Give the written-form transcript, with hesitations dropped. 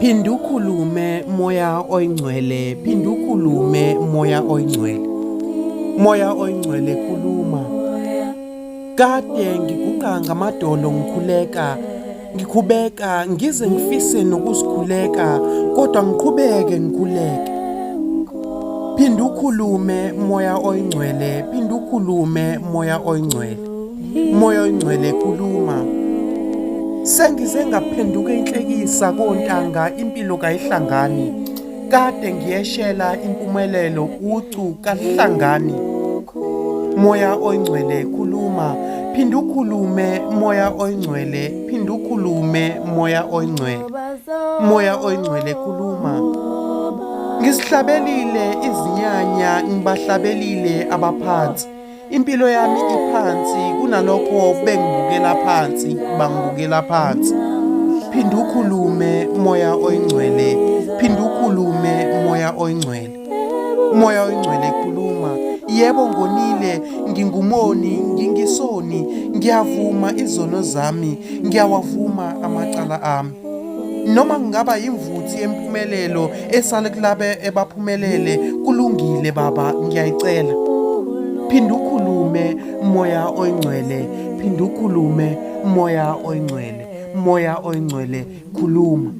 Phinda ukhulume Moya oyingcwele, phinda ukhulume Moya oyingcwele. Moya oyingcwele khuluma. Kade ngiguqa ngamadolo ngikhuleka, ngikhubeka ngize ngifise nokuzikhuleka kodwa ngiqhubeke ngikhuleke. Phinda ukhulume Moya oyingcwele, phinda ukhulume Moya oyingcwele. Moya oyingcwele khuluma. Sengize ngaphenduka inhlekisa kontanga impilo kayihlangani. Kade ngiyeshela impumelelo ucu kahlangani. Moya oyingcwele khuluma, phinda ukhulume Moya oyingcwele, phinda ukhulume Moya oyingcwele. Moya oyingcwele khuluma. Ngisihlabelile izinyanya ngibahlabelile abaphansi. Impilo yami iphansi kunalokho bengibukela phansi bangibukela phansi. Phinda ukhulume Moya oyingcwele, phinda ukhulume Moya oyingcwele. Moya oyingcwele khuluma. Yebo ngonile, ngingumoni, ngingisoni, ngiyavuma izono zami, ngiyawavuma amacala ami. Noma ngingaba yimvuthi yempumelelo esale kulabe ebaphumelele, kulungile baba, ngiyayicela. Phinda ukhulume Moya oyingcwele, phinda ukhulume Moya oyingcwele, Moya oyingcwele khuluma.